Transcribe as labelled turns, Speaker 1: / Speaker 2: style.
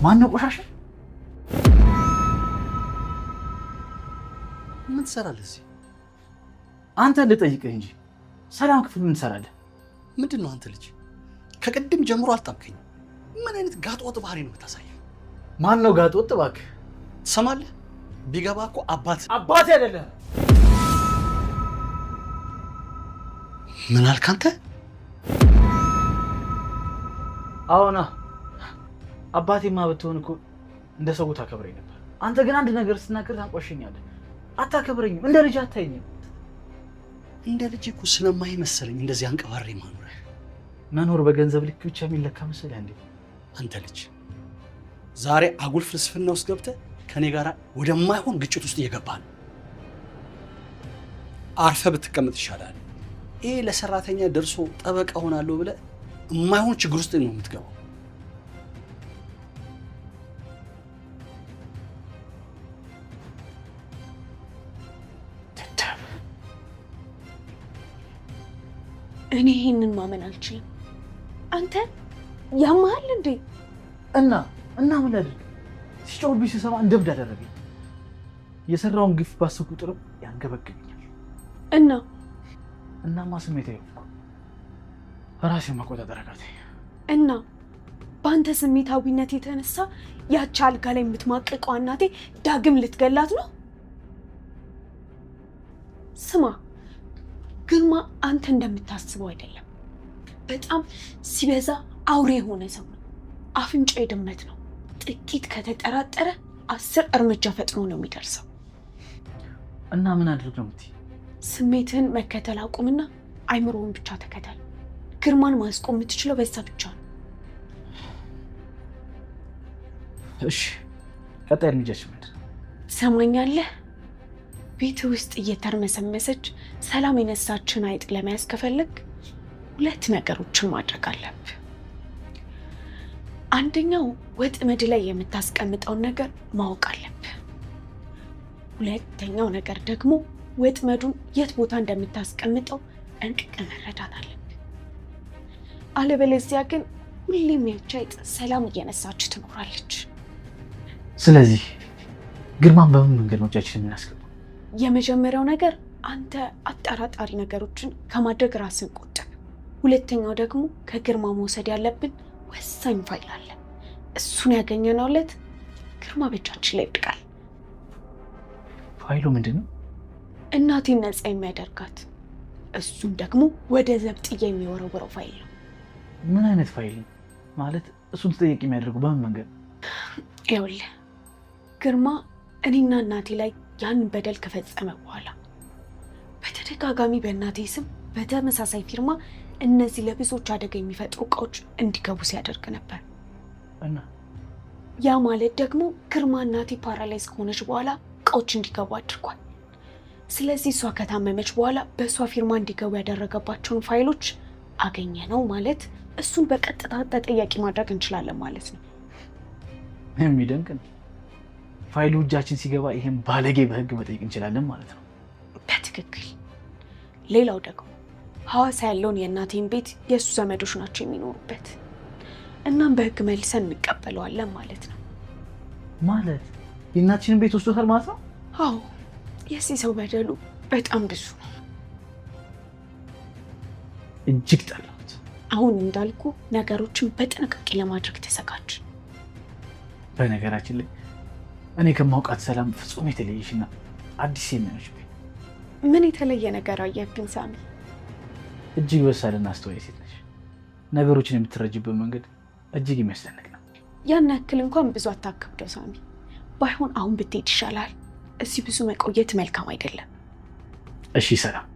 Speaker 1: ማን ነው ቆሻሻ?
Speaker 2: ምን ትሰራለህ እዚህ?
Speaker 1: አንተ ልጠይቅህ እንጂ ሰላም ክፍል ምን ትሰራለህ?
Speaker 2: ምንድን ነው አንተ ልጅ ከቅድም ጀምሮ አልጣምከኝም። ምን አይነት ጋጥ ወጥ ባህሪ ነው የምታሳየው?
Speaker 1: ማን ነው ጋጥ ወጥ? እባክህ
Speaker 2: ትሰማለህ? ቢገባ እኮ አባት
Speaker 1: አባቴ አይደለም።
Speaker 2: ምን አልክ አንተ?
Speaker 1: አዎና አባቴማ ብትሆን እኮ እንደ ሰው ታከብረኝ ነበር። አንተ ግን አንድ ነገር ስትናገር ታንቋሸኛለህ። አታከብረኝም፣ እንደ ልጅ አታየኝም።
Speaker 2: እንደ ልጅ እኮ ስለማይመሰለኝ እንደዚህ አንቀባሬ ማኖርህ።
Speaker 1: መኖር በገንዘብ ልክ ብቻ የሚለካ መሰለህ እንዴ?
Speaker 2: አንተ ልጅ ዛሬ አጉል ፍልስፍና ውስጥ ገብተህ ከኔ ጋር ወደማይሆን ግጭት ውስጥ እየገባህ ነው። አርፈህ ብትቀመጥ ይሻላል። ይሄ ለሰራተኛ ደርሶ ጠበቃ ሆናለሁ ብለህ የማይሆን ችግር ውስጥ ነው የምትገባው።
Speaker 3: እኔ ይሄንን ማመን አልችልም። አንተ ያመሃል እንዴ?
Speaker 1: እና እና ምን ላድርግ? ሲጮህብኝ ስሰማ እንደ እብድ አደረገኝ። የሰራውን ግፍ ባሰብኩ ቁጥርም ያንገበግብኛል።
Speaker 3: እና
Speaker 1: እናማ ስሜታዊ ሆንኩ። ራሴን መቆጣጠር አቃተኝ።
Speaker 3: እና በአንተ ስሜታዊነት የተነሳ ያቺ አልጋ ላይ የምትማቅቀው እናቴ ዳግም ልትገላት ነው። ስማ ግርማ፣ አንተ እንደምታስበው አይደለም። በጣም ሲበዛ አውሬ የሆነ ሰው ነው። አፍንጫ የድመት ነው። ጥቂት ከተጠራጠረ 10 እርምጃ ፈጥኖ ነው የሚደርሰው።
Speaker 1: እና ምን አድርግ ነው የምትይ?
Speaker 3: ስሜትህን መከተል አቁምና አይምሮውን ብቻ ተከተል። ግርማን ማስቆም የምትችለው በዛ ብቻ ነው።
Speaker 1: እሺ፣ ቀጣይ እርምጃችን ምንድን ነው?
Speaker 3: ትሰማኛለህ? ቤት ውስጥ እየተርመሰመሰች ሰላም የነሳችን አይጥ ለመያዝ ከፈለግ ሁለት ነገሮችን ማድረግ አለብህ። አንደኛው ወጥመድ ላይ የምታስቀምጠውን ነገር ማወቅ አለብህ። ሁለተኛው ነገር ደግሞ ወጥመዱን የት ቦታ እንደምታስቀምጠው ጠንቅቀህ መረዳት አለብህ። አለበለዚያ ግን ሁሌም ያቺ አይጥ ሰላም እየነሳች ትኖራለች።
Speaker 1: ስለዚህ ግርማን በምን መንገድ ነው እጃችን የምናስገባው?
Speaker 3: የመጀመሪያው ነገር አንተ አጠራጣሪ ነገሮችን ከማድረግ ራስን ቆጥብ። ሁለተኛው ደግሞ ከግርማ መውሰድ ያለብን ወሳኝ ፋይል አለ። እሱን ያገኘነው ዕለት ግርማ በእጃችን ላይ ይወድቃል።
Speaker 1: ፋይሉ ምንድን ነው?
Speaker 3: እናቴን ነፃ የሚያደርጋት እሱም ደግሞ ወደ ዘብጥያ የሚወረውረው ፋይል ነው።
Speaker 1: ምን አይነት ፋይል ነው? ማለት እሱን ተጠያቂ የሚያደርገው በምን መንገድ?
Speaker 3: ይኸውልህ ግርማ እኔና እናቴ ላይ ያንን በደል ከፈጸመ በኋላ በተደጋጋሚ በእናቴ ስም በተመሳሳይ ፊርማ እነዚህ ለብዙዎች አደጋ የሚፈጥሩ እቃዎች እንዲገቡ ሲያደርግ ነበር።
Speaker 1: እና
Speaker 3: ያ ማለት ደግሞ ግርማ እናቴ paralyze ከሆነች በኋላ እቃዎች እንዲገቡ አድርጓል። ስለዚህ እሷ ከታመመች በኋላ በእሷ ፊርማ እንዲገቡ ያደረገባቸውን ፋይሎች አገኘ ነው ማለት እሱን በቀጥታ ተጠያቂ ማድረግ እንችላለን ማለት ነው።
Speaker 1: የሚደንቅ ነው። ፋይሉ እጃችን ሲገባ ይሄን ባለጌ በህግ መጠየቅ እንችላለን ማለት ነው።
Speaker 3: በትክክል። ሌላው ደግሞ ሐዋሳ ያለውን የእናቴን ቤት የእሱ ዘመዶች ናቸው የሚኖሩበት። እናም በህግ መልሰን እንቀበለዋለን ማለት ነው።
Speaker 1: ማለት የእናትሽን ቤት ወስዶታል ማለት ነው?
Speaker 3: አዎ፣ የዚህ ሰው በደሉ በጣም ብዙ ነው።
Speaker 1: እጅግ ጠላሁት።
Speaker 3: አሁን እንዳልኩ ነገሮችን በጥንቃቄ ለማድረግ ተዘጋጅ።
Speaker 1: በነገራችን ላይ እኔ ከማውቃት ሰላም ፍጹም የተለየሽና አዲስ የሚሆንሽብኝ።
Speaker 3: ምን የተለየ ነገር አየህብኝ ሳሚ?
Speaker 1: እጅግ በሳልና አስተዋይ ሴት ነሽ። ነገሮችን የምትረጅበት መንገድ እጅግ የሚያስደንቅ ነው።
Speaker 3: ያን ያክል እንኳን ብዙ አታክብደው ሳሚ። ባይሆን አሁን ብትሄድ ይሻላል። እዚህ ብዙ መቆየት መልካም አይደለም።
Speaker 1: እሺ ሰላም።